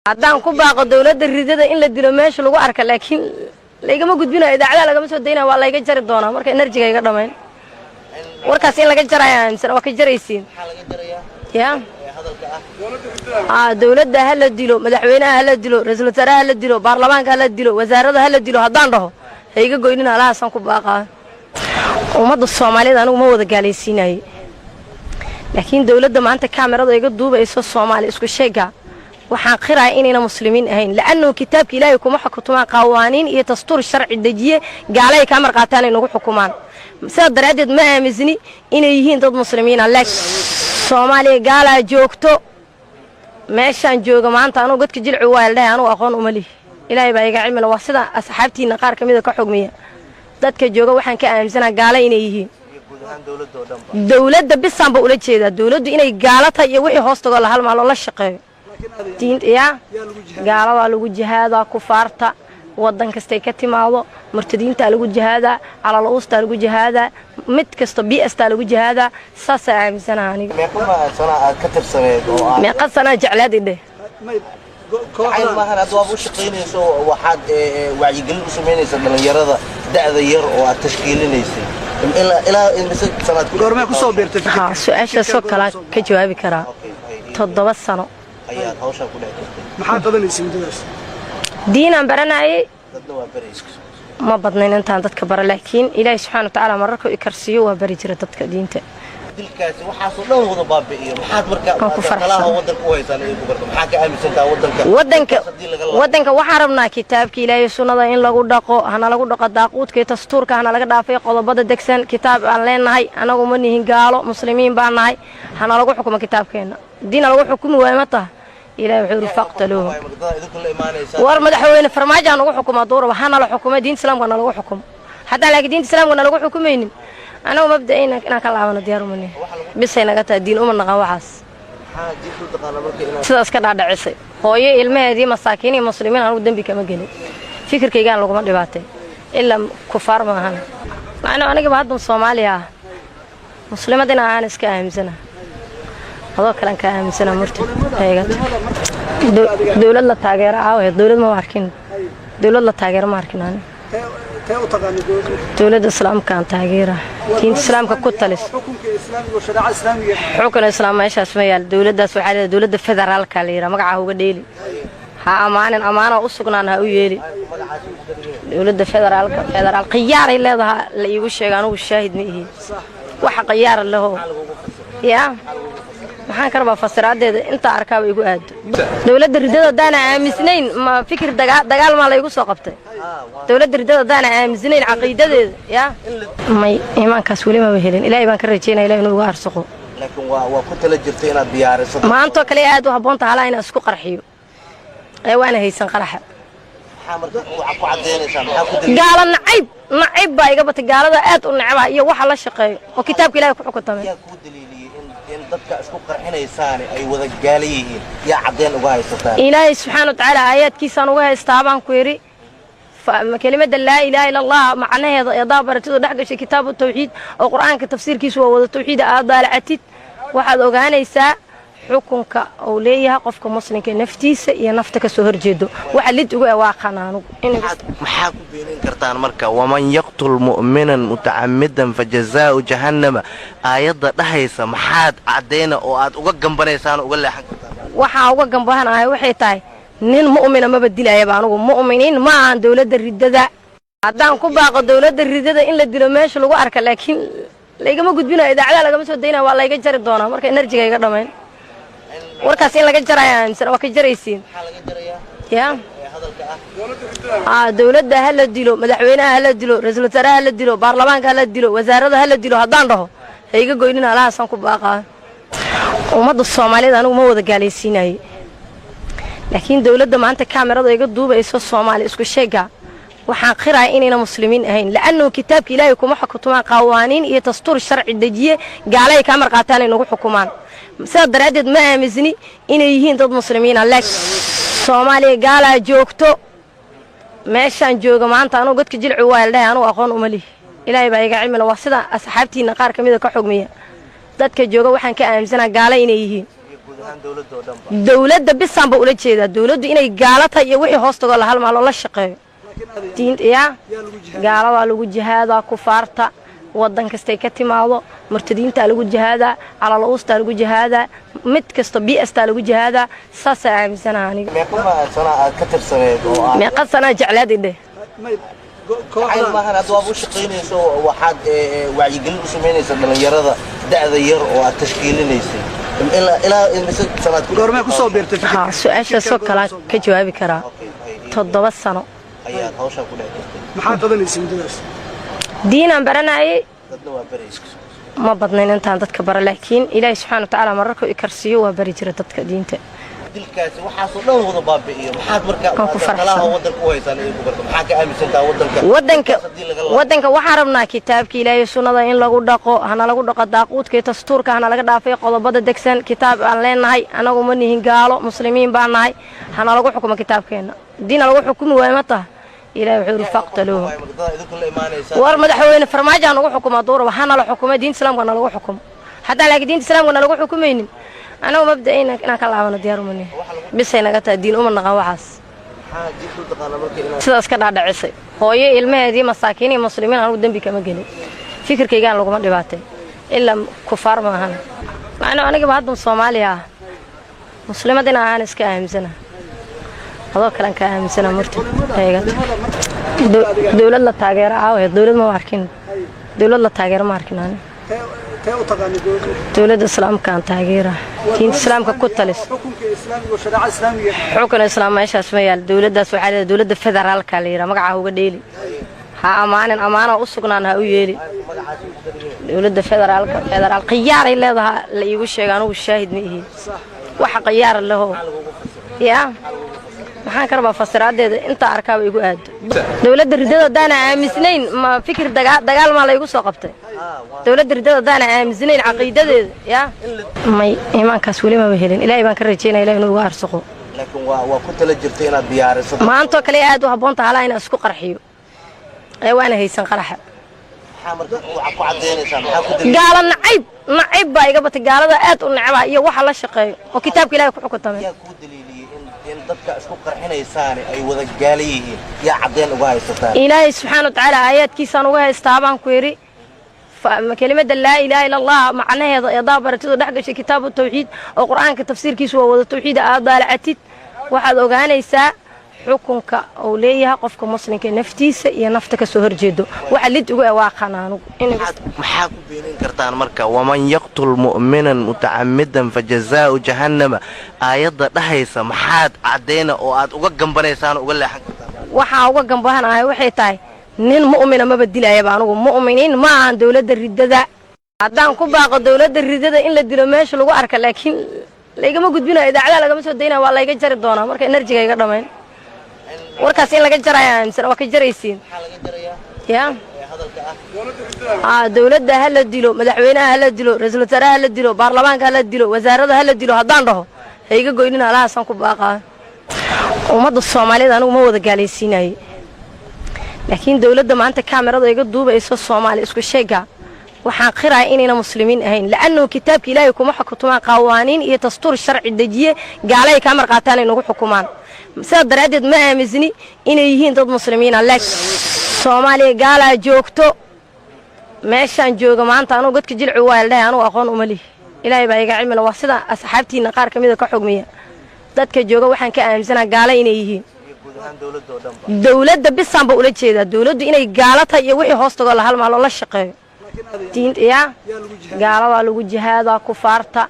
Haddaan ku baaqo dowladda ridada in la dilo meesha lagu arka, laakiin laygama gudbinayo, idaacadaha lagama soo daynaya, waa layga jari doonaa. Marka energy-ga iga dhamayn warkaas in laga jaraya aaminsan, waa ka jaraysiin. Ya dowladda ha la dilo, madaxweynaha ha la dilo, ra-iisul wasaaraha ha la dilo, baarlamaanka ha la dilo, wasaarada ha la dilo. Haddaan dhaho ha iga goynin, halahaasaan ku baaqaa. Ummadda Soomaaliyeed anigu ma wada gaalaysiinaye, laakiin dowladda maanta kaamirada iga duubayso, Soomaali isku sheega, waxaan qiraya inayna muslimiin ahayn, la'annahu kitaabka Ilaahay kuma xukumaan. Qawaaniin iyo dastuur sharci dejiye gaalay kaa marqaataan ay nagu xukumaan. Sidaa daraaddeed ma aaminsni inay yihiin dad muslimiina. Laakiin Soomaaliya gaalaa joogto. Meeshaan jooga maanta anugu godka Jilci waa ldhahay, anugu aqoon uma lihi, Ilaahay baa iga cilmila. Waa sida asxaabtiinna qaar ka mida ka xogmiya. Dadka jooga waxaan ka aaminsanaa gaala inay yihiin. Dowladda bisaan ba ula jeedaa, dowladdu inay gaalo tahay iyo wixii hoos tagoo la halmaaloo la shaqeeyo. Ya gaaladaa lagu jihaadaa, kufaarta waddan kastay ka timaado, murtadiintaa lagu jihaadaa, calal-uustaa lagu jihaadaa, mid kasta biastaa lagu jihaadaa. Saasaa aaminsanaha aniga. Meeqa sanaa jeclaad idheh? Maahan, hadda waaba u shaqaynayso, waxaad wacyigelin u samaynaysa dhalinyarada da'da yar oo aad tashkiilinaysay ilaa imise sanaad? Goormee ku soo biirtay? Ha, su-aashaasoo kalaa ka jawaabi karaa. 7 sano. Ayaad hawshaa ku dhex jirtay? Maxaa qabanaysay muddadaas? Diinaan baranayay. Dadna waa baraysa? Ma badnayn intaan dadka bara, laakiin Ilaahi subxana wa tacaala mararka i karsiiyo waa bari jira dadka diinta. Dilkaasi waxaasoo dhan wada baabi'iyo, maxaad marka Waan ku faraxsan. talaha waddanka u haysaan idinku? Marka maxaa ka aaminsantaa waddanka? Wadanka haddii laga laabo? Waddanka waxaan rabnaa kitaabka Ilaahay, sunnada in lagu dhaqo. Hana lagu dhaqo daaquudka iyo dastuurka, hana laga dhaafay qodobada degsan. Kitaab aan leenahay, anagu ma nihin gaalo, muslimiin baan nahay. Hana lagu xukumo kitaabkeenna. Diina lagu xukumi waayo ma taha? Ilahay wuxuu yidhi: "Faqtaluuhu." Dada idinku la imaanaysaa. War madaxweyne Farmaajo ha nagu xukumo duuraba, hana la xukumo, diinta Islaamka na lagu xukumo. Haddaan laakiin diinta Islaamka na lagu xukumaynin, anagu mabda'ayna inaan ka laabano diyaar uma nihin. Bisay naga tahay, diin uma naqan waxaas. Maxaa diinta u taqaana marka inaad Sidaas ka dhaadhacisay hooyo ilmaheedii masaakiin iyo muslimiin, anugu dembi kama gelin, fikirkaygaan laguma dhibaatay, ilaa kufaar ma ahan. Macnaa anigaba haddan Soomaaliya ah, muslimad in ahaan iska aaminsana, adoo kalen ka aaminsana. Murti dowlad la taageero caawa, dowlad ma arkin, dowlad la taageero ma arkin ani. Tee u taqaana dowladda? Dowladda Islaamka aan taageera, diinta Islaamka ku talis. Xukunka Islaamiga oo shareecada Islaamiga. Xukun Islaam meeshaas ma yaal. Dowladdaas waxaa leedahay dowladda federaalka la yidhaha. Magaca uga dheeli, ha ammaanin, ammaana u sugnaan ha u yeeli. Dowladda federaalka, federaal khiyaaray leedaha la iigu sheega, anugu shaahid ma ihi. Waxa khiyaara leho yaa maxaan ka rabaa fasiraadeeda? Intaa arkaaba igu aado. Dowladda riddada haddaana aaminsanayn, ma fikir dagaal maa laygu soo qabtay? Dowladda riddada haddaana aaminsanayn caqiidadeeda, yaa may iimaankaas weli maba helin. Ilaahay baan ka rajaynaya, Ilahi inuu igu arsuqo. Laakiin waa ku tala jirtay inaad diyaariso. Maantoo kale aad u habboonta halaa inaan isku qarxiyo ee waana haysan qaraxa. Maxaa marka waxaa ku caddaynaysaa? Maxaa ku daliil? Gaalo nacayb, nacayb baa iga batay. Gaalada aad u necbaa iyo waxa la shaqeeyo oo kitaabka Ilahay ku xukuntamay. Yaa kuu daliiliyey in dadka isku qarxinaysaani ay wada gaala yihiin? Yaa caddeen uga haysataan? Ilaahay subxaana wa tacaala aayaadkiisaan uga haystaa baan ku yidhi. Kelimada "laa ilaaha illa Allah" macnaheeda eedaa baratid oo dhex gashay kitaabu tawxiid, oo Qur'aanka tafsiirkiisu waa wada tawxiid, aad daalacatid, waxaad ogaanaysaa xukunka uu leeyahay qofka muslimka naftiisa iyo nafta ka soo horjeedo. Waxa lid ugu waaqan anugu. Maxaa ku beenin kartaan marka "waman yaqtul mu'minan mutacamidan fajazaa'u jahannama" aayadda dhahaysa? Maxaad caddayna oo aad uga gambanaysaan oo uga leexan kartaan? Waxaa uga gambahanahay waxay tahay nin mu'mina maba dilayaba. Anugu mu'miniin ma ahan dowladda riddada. Haddaan ku baaqo dowladda riddada in la dilo meesha lagu arka, laakiin laygama gudbinayo, idaacadaha lagama soo daynaya, waa layga jari doonaa. Marka energy-ga iga dhamayn warkaas in laga jaraya aaminsan, waa ka jaraysiin. Ya dowladda ha la dilo, madaxweynaha ha la dilo, ra-iisul wasaaraha ha la dilo, baarlamaanka ha la dilo, wasaarada ha la dilo. Haddaan dhaho ha iga goynin, halahaasaan ku baaqaa. Ummadda Soomaaliyeed anigu ma wada gaalaysiinaye, laakiin dowladda maanta kaamirada iga duubayso, Soomaali isku sheega, waxaan qiraya inayna muslimiin ahayn, la'annahu kitaabka Ilaahay kuma xukumaan. Qawaaniin iyo dastuur sharci dejiye gaalay kaa marqaataan ay nagu xukumaan. Sidaa daraaddeed ma aaminsni inay yihiin dad muslimiina. Laakiin Soomaaliya gaalaa joogto. Meeshaan jooga maanta anugu godka Jilci waa ldhahay, anugu aqoon uma lihi, Ilaahay baa iga cilmila. Waa sida asxaabtiinna qaar ka mida ka xogmiya. Dadka jooga waxaan ka aaminsanaa gaala inay yihiin. Ahaan dowladda oo dhanba. Dowladda bisaanba ula jeedaa, dowladdu inay gaalo tahay iyo wixii hoos tagoo la halmaalo la shaqeeyo. Laakiin adiga Diinta yaa yaa lagu jihaad? Gaaladaa lagu jihaadaa, kufaarta wadan kastay ka timaado, murtadiintaa lagu jihaadaa, calala-uustaa lagu jihaadaa, mid kasta biastaa lagu jihaadaa. Saasaa aaminsanaha aniga. Meeqa sana aad ka tirsaneed oo aad Meeqa sanaa jeclaad idheh? May Jacayl kooxdan maahan, hadda waaba u shaqaynayso, waxaad wacyigelin u samaynaysa dhalinyarada da'da yar oo aad tashkiilinaysay ilaa imise sanaad ku Goormee ku soo biirtay fikirka? Ha, su-aashaasoo kalaa ka jawaabi karaa. Okay, 7 sano. Ayaad hawshaa ku dhex jirtay? Maxaa qabanaysay muddadaas? Diinaan baranayay. Dadna waa baraysa? Ma badnayn intaan dadka bara, laakiin Ilaahi subxaana watacaala mararka i karsiiyo waa bari jira dadka diinta. Dilkaasi waxaasoo dhan wada baabi'iyo, maxaad marka Waan ku faraxsan. talaha waddanka u haysaan idinku? Marka maxaa ka aaminsantaa waddanka Wadanka haddii laga laabo? Wadanka waxaan rabnaa kitaabka Ilaahay, sunnada in lagu dhaqo. Hana lagu dhaqo daaquudka iyo dastuurka, hana laga dhaafay qodobada degsan. Kitaab aan leenahay, anagu ma nihin gaalo, muslimiin baan nahay. Hana lagu xukumo kitaabkeenna. Diina lagu xukumi waayo ma taha. Ilahay wuxuu yidhi faqtaluuhu. Dad idinku la imaanaysaa. War, madaxweyne Farmaajo ha nagu xukumo duuraba, hana la xukumo, diinta islaamka na lagu xukumo. Haddaan laakiin diinta islaamka na lagu xukumaynin, anagu mabda'ayna inaan ka laabano diyaar uma nihin. Bisay naga tahay, diin uma naqan waxaas. Maxaa diinta u taqaana marka inaad Sidaas ka dhaadhacisay hooyo ilmaheedii masaakiin iyo muslimiin, anugu dembi kama gelin, fikirkaygaan laguma dhibaatay, ilaa kufaar maahan. Macnaa anigaba hadda Soomaaliya ah, muslimad in ahaan iska aaminsana, adoo kalean ka aaminsana murtad. Culimada marka Dowlad la taageero caawa dowlad ma arkin, dowlad la taageero ma arkin ani. Tee u taqaana dowladda? Dowladda islaamkaan taageera, diinta islaamka ku talis. Xukunka islaamiga oo shareecada islaamiga. Xukun islaam meeshaas ma yaal. Dowladdaas waxaa leedahay dowladda federaalka la yidhaha. Magaca uga dheeli, ha ammaanin, ammaana u sugnaan ha u yeeli. Dowladda federaalka, federaal khiyaaray leedaha la iigu sheega, anugu shaahid ma ihi. Waxa khiyaar leho yaa maxaan ka rabaa fasiraadeeda? Intaa arkaaba igu aado. Dowladda riddada haddaana aaminsanayn, ma fikir dagaal maa laygu soo qabtay? Dowladda riddada haddaana aaminsanayn caqiidadeeda, yaa may iimaankaas weli maba helin. Ilaahay baan ka rajaynaya, Ilahay inuu igu arsuqo. Laakiin waa ku tala jirtay inaad diyaariso. Maantoo kale aad u habboonta halaa inaan isku qarxiyo ee waana haysan qaraxa. Maxaa marka waxaa ku caddaynaysaa? Maxaa ku daliil? Gaalo nacayb, nacayb baa iga batay. Gaalada aad u necbaa iyo waxa la shaqeeyo oo kitaabka Ilahay ku xukuntamay. Yaa kuu daliiliyey in dadka isku qarxinaysaani ay wada gaala yihiin? Yaa caddeyn uga haysataan? Ilaahay subxaana wa tacaala aayaadkiisaan uga haystaa baan ku yidhi. Kelimada laa ilaaha ila Allah macnaheeda eedaa baratid oo dhex gashay kitaabu tawxiid oo Qur'aanka tafsiirkiisu waa wada tawxiida, aad daalacatid, waxaad ogaanaysaa xukunka uu leeyahay qofka muslimka naftiisa iyo nafta ka soo horjeedo. Waxa lid ugu waaqan anugu in Maxaa ku beenin kartaan marka waman yaqtul mu'minan mutacamidan fajazaa'u jahannama aayadda dhahaysa? Maxaad caddayna oo aad uga gambanaysaan oo uga leexan kartaan? Waxaan uga gambahanahay waxay tahay nin mu'mina maba dilayaba. Anugu mu'miniin ma ahan dowladda riddada. Haddaan ku baaqo dowladda riddada in la dilo meesha lagu arka, laakiin laygama gudbinayo, idaacadaha lagama soo daynaya, waa layga jari doonaa. Marka energy-ga iga dhamayn warkaas in laga jaraya aaminsan, waa ka jaraysiin. Maxaa laga jarayaa? Ya. Ee hadalka ah. Aa, dowladda ha la dilo, madaxweynaha ha la dilo, ra-iisul wasaaraha ha la dilo, baarlamaanka ha la dilo, wasaarada ha la dilo. Haddaan dhaho ha iga goynin, halahaasaan ku baaqaa. Ummadda Soomaaliyeed anigu ma wada gaalaysiinaye, laakiin dowladda maanta kaamirada iga duubayso, Soomaali isku sheega, waxaan qiraya inayna muslimiin ahayn, la'annahu kitaabka Ilaahay kuma xukumaan. Qawaaniin iyo dastuur sharci dejiye gaalay kaa marqaataan ay nagu xukumaan. Sidaa daraaddeed ma aaminsni inay yihiin dad muslimiina. Laakiin Soomaaliya gaalaa joogto. Meeshaan jooga maanta anugu godka jilci waa la dhahay, anugu aqoon uma lihi, Ilaahay baa iga cilmila. Waa sida asxaabtiina qaar ka mida ka xugmiya. Dadka jooga waxaan ka aaminsanaa gaala inay yihiin. Iyo guud ahaan dowladda oo dhanba. Dowladda bisaanba ula jeedaa, dowladdu inay gaalo tahay iyo wixii hoos tagoo la halmaalo la shaqeeyo. Laakiin adiga Diinta yaa yaa lagu jihaad? Gaaladaa lagu jihaadaa, kufaarta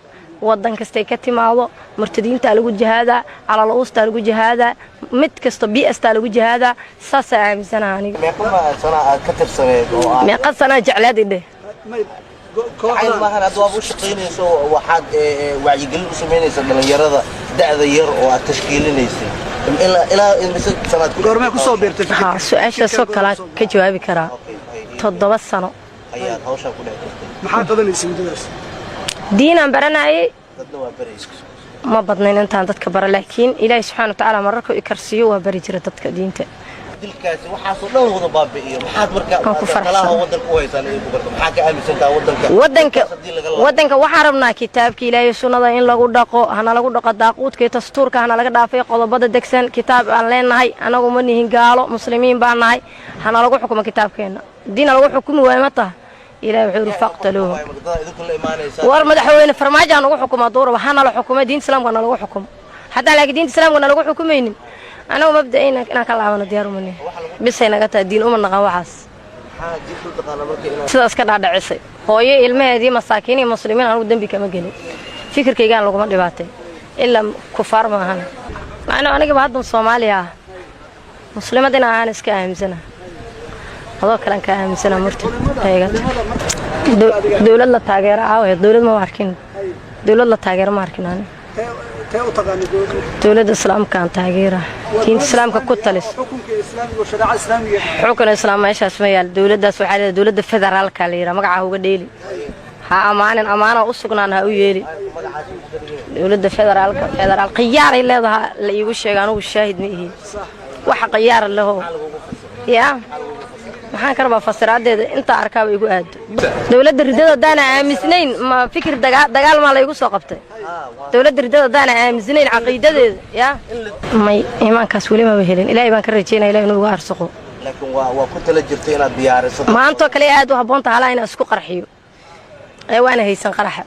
wadan kastay ka timaado, murtadiintaa lagu jihaadaa, calala-uustaa lagu jihaadaa, mid kasta biastaa lagu jihaadaa. Saasaa aaminsanaha aniga. Meeqa sana aad ka tirsaneed oo aad Meeqa sanaa jeclaad idheh? May Jacayl kooxdan maahan, hadda waaba u shaqaynayso, waxaad wacyigelin u samaynaysa dhalinyarada da'da yar oo aad tashkiilinaysay ilaa imise sanaad ku Goormee ku soo biirtay fikirka? Ha, su-aashaasoo kalaa ka jawaabi karaa. Okay, 7 sano. Ayaad hawshaa ku dhex jirtay? Maxaa qabanaysay muddadaas? Diinaan baranayay. Dadna waa baraysa? Ma badnayn intaan dadka bara, laakiin Ilaahay subxaana watacaala mararka i karsiiyo waa bari jira dadka diinta. Dilkaasi waxaasoo dhan wada baabi'iyo, maxaad marka Waan ku faraxsanahay. talaha wadanka u haysaan idinku? Marka maxaa ka aaminsantaa wadanka Wadanka haddii laga laabo? Wadanka waxaan rabnaa kitaabka Ilaahay, sunnada in lagu dhaqo, hana lagu dhaqo daaquudka iyo dastuurka, hana laga dhaafay qodobada degsan. Kitaab aan leenahay, anagu ma nihin gaalo, muslimiin baan nahay. Hana lagu xukumo kitaabkeenna. Diina lagu xukumi waayo ma taha. Ilahay wuxuu yidhi faqtaluuhu. Dad idinku la imaanaysaa. War madaxweyne Farmaajo aan ugu xukumo duuraba, hana la xukumo, diinta islaamka na lagu xukumo. Haddaan laakiin diinta islaamka na lagu xukumaynin, anagu mabda'ayna inaan ka laabano diyaar uma nihin. Bisay naga tahay, diin uma naqan waxaas. Maxaa diinta u taqaana marka inaad Sidaas ka dhaadhacisay hooyo ilmaheedii masaakiin iyo muslimiin, anigu dembi kama gelin, fikirkaygaan laguma dhibaatay, ilaa kufaar ma ahan. Macnuu anigaba hadda Soomaaliya ah, muslimad in ahaan iska aaminsana, adoo kalean ka aaminsana murta. Dowlad la taageero caawa dowlad ma arkin, dowlad la taageero ma arkin ani. Tee u taqaana dowladda? Dowladda islaamkaan taageera, diinta islaamka ku talis. Xukunka islaamiga oo shareecada islaamiga. Xukun islaam meeshaas ma yaal. Dowladdaas waxaa leedahay dowladda federaalka la yidhaha. Magaca uga dheeli, ha ammaanin, ammaana u sugnaan ha u yeeli. Dowladda federaalka, federaal khiyaaray leedaha la iigu sheega, anugu shaahid ma ihi. Waxa khiyaar leho yaa maxaan ka rabaa fasiraadeeda? Intaa arkaaba igu aado. Dowladda riddada haddaana aaminsanayn, ma fikir dagaal maa laygu soo qabtay? Dowladda riddada haddaana aaminsanayn caqiidadeeda, yaa may iimaankaas weli maba helin. Ilaahay baan ka rajaynaya, Ilahay inuu igu arsuqo. Laakiin waa ku tala jirtay inaad diyaariso. Maantoo kale aad u habboonta halaa inaan isku qarxiyo ee waana haysan qaraxa.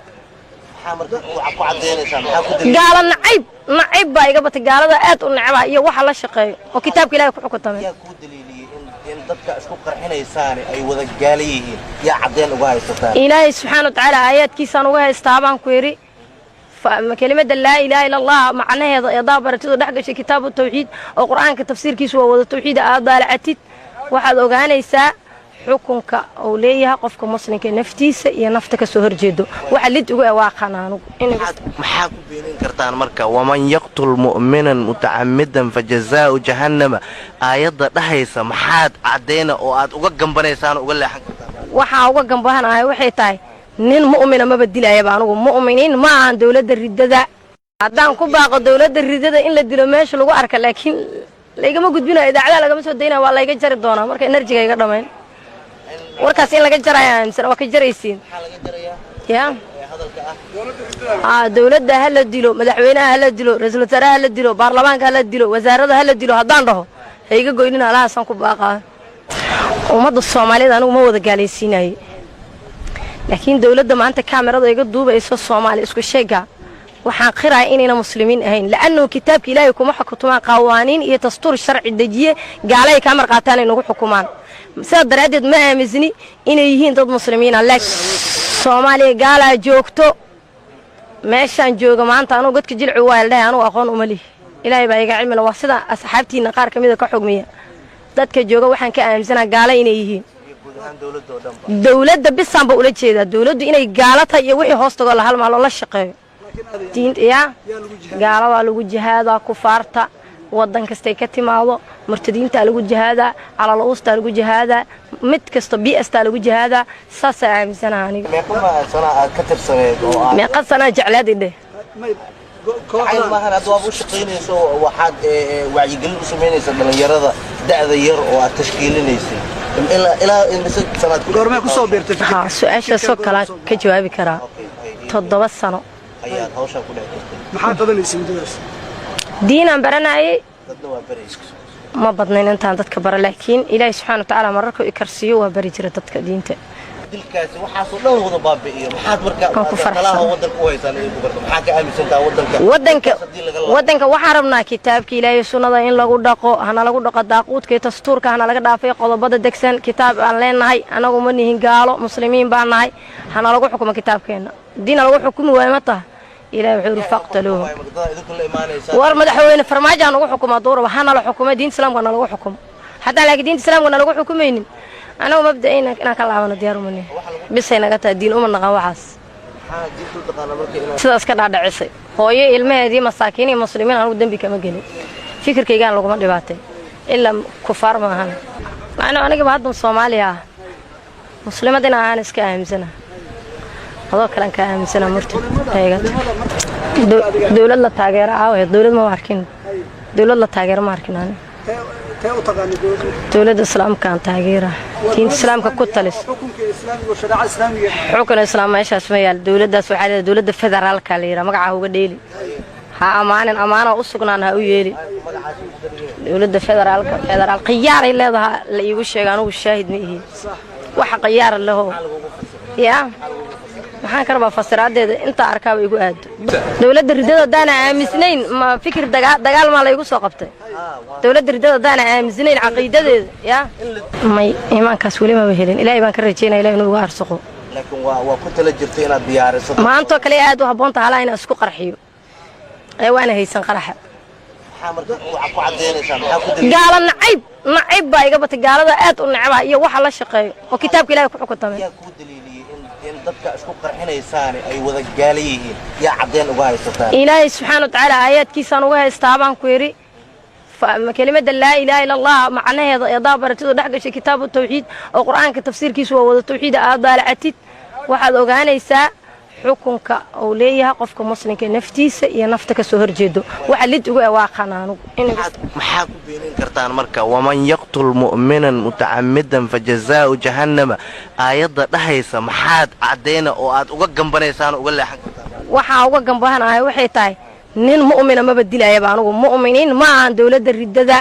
Maxaa marka waxaa ku cadaynaysaa? Maxaa ku daliil? Gaalo nacayb, nacayb baa iga batay. Gaalada aad u necbaa iyo waxa la shaqeeyo oo kitaabka Ilahay ku xukuntamay. Yaa kuu daliiliyey in dadka isku qarxinaysaani ay wada gaala yihiin? Yaa caddeyn uga haysataan? Ilaahay subxaana wa tacaala aayaadkiisaan uga haystaa baan ku yidhi. Kelimada laa ilaaha ila Allah macnaheeda eedaa baratid oo dhex gashay kitaabu tawxiid, oo Qur'aanka tafsiirkiisu waa wada tawxiid, aad daalacatid, waxaad ogaanaysaa xukunka uu leeyahay qofka muslimka naftiisa iyo nafta ka soo horjeedo. Waxa lid ugu waaqan anugu. Maxaa ku beenin kartaan marka waman yaqtul mu'minan mutacamidan fajazaa'u jahannama aayadda dhahaysa? Maxaad caddayna oo aad uga gambanaysaan oo uga leexan kartaan? Waxaa uga gambahanahay waxay tahay nin mu'mina maba dilayaba. Anugu mu'miniin ma ahan dowladda riddada. Haddaan ku baaqo dowladda riddada in la dilo meesha lagu arka, laakiin laygama gudbinayo, idaacadaha lagama soo daynaya, waa layga jari doonaa. Marka energy-ga iga dhamayn warkaas in laga jaraya aaminsan, waa ka jaraysiin. Maxaa laga jarayaa? Ya. Ee hadalka ah. Aa, dowladda ha la dilo, madaxweynaha ha la dilo, ra-iisul wasaaraha ha la dilo, baarlamaanka ha la dilo, wasaarada ha la dilo. Haddaan dhaho ha iga goynin, halahaasaan ku baaqaa. Ummadda Soomaaliyeed anigu ma wada gaalaysiinaye, laakiin dowladda maanta kaamirada iga duubayso, Soomaali isku sheega, waxaan qiraya inayna muslimiin ahayn, la'annahu kitaabka Ilaahay kuma xukumaan. Qawaaniin iyo dastuur sharci dejiye gaalay kaa marqaataan ay nagu xukumaan. Sidaa daraaddeed ma aaminsni inay yihiin dad muslimiina. Laakiin Soomaaliya gaalaa joogto. Meeshaan jooga maanta anugu godka Jilci waa ldhahay, anugu aqoon uma lihi, Ilaahay baa iga cilmila. Waa sida asxaabtiinna qaar ka mida ka xugmiya. Dadka jooga waxaan ka aaminsanaa gaala inay yihiin. Iyo guud ahaan dowladda oo dhanba? Dowladda bisaanba ula jeedaa, dowladdu inay gaalo tahay iyo wixii hoos tagoo la halmaalo la shaqeeyo. Diin yaa gaaladaa lagu jihaadaa, kufaarta wadan kastay ka timaado, murtadiintaa lagu jihaadaa, calala-uustaa lagu jihaadaa, mid kasta biastaa lagu jihaadaa. Saasaa aaminsanaha aniga. Meeqa ma sana aad ka tirsaneed oo aad Meeqa sanaa jeclaad idheh? Jacayl maahan, hadda waad u shaqaynayso, waxaad wacyigelin u samaynaysa dhalinyarada da'da yar oo aad tashkiilinaysay. Ilaa imise sanaad ku Goormee kusoo biirtay fikirka? Ha, su-aashaasoo kalaa ka jawaabi karaa. Okay, okay. 7 sano. Ayaad hawshaan ku dhex jirtay? Maxaa qabanaysay muddadaas? Diinaan baranayay. Dadna waa baraysa? Ma badnayn intaan dadka bara, laakiin Ilaahi subxaana wa tacaala mararka i karsiiyo waa bari jira dadka diinta. Dilkaasi waxaasoo dhan wada baabi'iyo, maxaad marka Waan ku faraxsanahay. talaha wadanka u haysaan idinku? Marka maxaa ka aaminsantaa wadanka Wadanka haddii laga laabo? Wadanka waxaan rabnaa kitaabka Ilaahay, sunnada in lagu dhaqo, hana lagu dhaqo daaquudka iyo dastuurka, hana laga dhaafay qodobada degsan. Kitaab aan leenahay, anagu ma nihin gaalo, muslimiin baan nahay. Hana lagu xukumo kitaabkeenna. Diina lagu xukumi waayo ma taha. Ilahay wuxuu yidhi faqtaluuhu. Dad idinku la imaanaysaa. War madaxweyne Farmaajo aan ugu xukumo duuraba, hana la xukumo, diinta islaamka na lagu xukumo. Haddaan laakiin diinta islaamka na lagu xukumaynin, anagu mabda'ayna inaan ka laabano diyaar uma nihin. Bisay naga tahay, diin uma naqan waxaas. Maxaa diinta u taqaana marka inaad Sidaas ka dhaadhacisay hooyo ilmaheedii masaakiin iyo muslimiin, anigu dembi kama gelin, fikirkaygaan laguma dhibaatay, ilaa kufaar ma ahan. Macnuu anigaba hadda Soomaaliya ah, muslimad in ahaan iska aaminsana, adoo kalean ka aaminsana murta. Dowlad la taageero caawa dowlad ma arkin, dowlad la taageero ma arkin ani. Tee u taqaanay dowladda? Dowladda islaamkaan taageera, diinta islaamka ku talis. Xukunka islaamiga oo shareecada islaamiga. Xukun islaam meeshaas ma yaal. Dowladdaas waxaa leedahay dowladda federaalka la yidhaha. Magaca uga dheeli, ha ammaanin, ammaana u sugnaan ha u yeeli. Dowladda federaalka, federaal khiyaaray leedaha la iigu sheega, anugu shaahid ma ihi. Waxa khiyaar leho yaa maxaan ka rabaa fasiraadeeda? Intaa arkaaba igu aado. Dowladda riddada haddaana aaminsanayn, ma fikir dagaal maa laygu soo qabtay? Dowladda riddada haddaana aaminsanayn caqiidadeeda, yaa may iimaankaas weli maba helin. Ilaahay baan ka rajaynaya, ilahay inuu igu arsuqo. Laakiin waa ku tala jirtay inaad diyaariso. Maantoo kale aad u habboonta halaa inaan isku qarxiyo ee waana haysan qaraxa. Maxaa marka waxaa ku caddaynaysaa? Maxaa ku daliil? Gaalo nacayb, nacayb baa iga batay. Gaalada aad u necbaa iyo waxa la shaqeeyo oo kitaabka ilahay ku xukuntamay. Yaa kuu daliiliyey in dadka isku qarxinaysaani ay wada gaala yihiin? Yaa caddeen uga haysataan? Ilaahay subxaana watacaala aayaadkiisaan uga haystaa baan ku yidhi. Kelimada laa ilaaha ila Allah macnaheeda eedaa baratid oo dhex gashay kitaabu tawxiid oo Qur'aanka tafsiirkiisu waa wada tawxiid, aad daalacatid, waxaad ogaanaysaa xukunka uu leeyahay qofka muslimka naftiisa iyo nafta ka soo horjeedo. Waxa lid ugu waaqan anugu. Maxaa ku beenin kartaan marka waman yaqtul mu'minan mutacamidan fajazaa'u jahannama aayadda dhahaysa? Maxaad caddayna oo aad uga gambanaysaan oo uga leexan kartaan? Waxaan uga gambahanahay waxay tahay, nin mu'mina maba dilayaba anugu. Mu'miniin ma ahan dowladda riddada.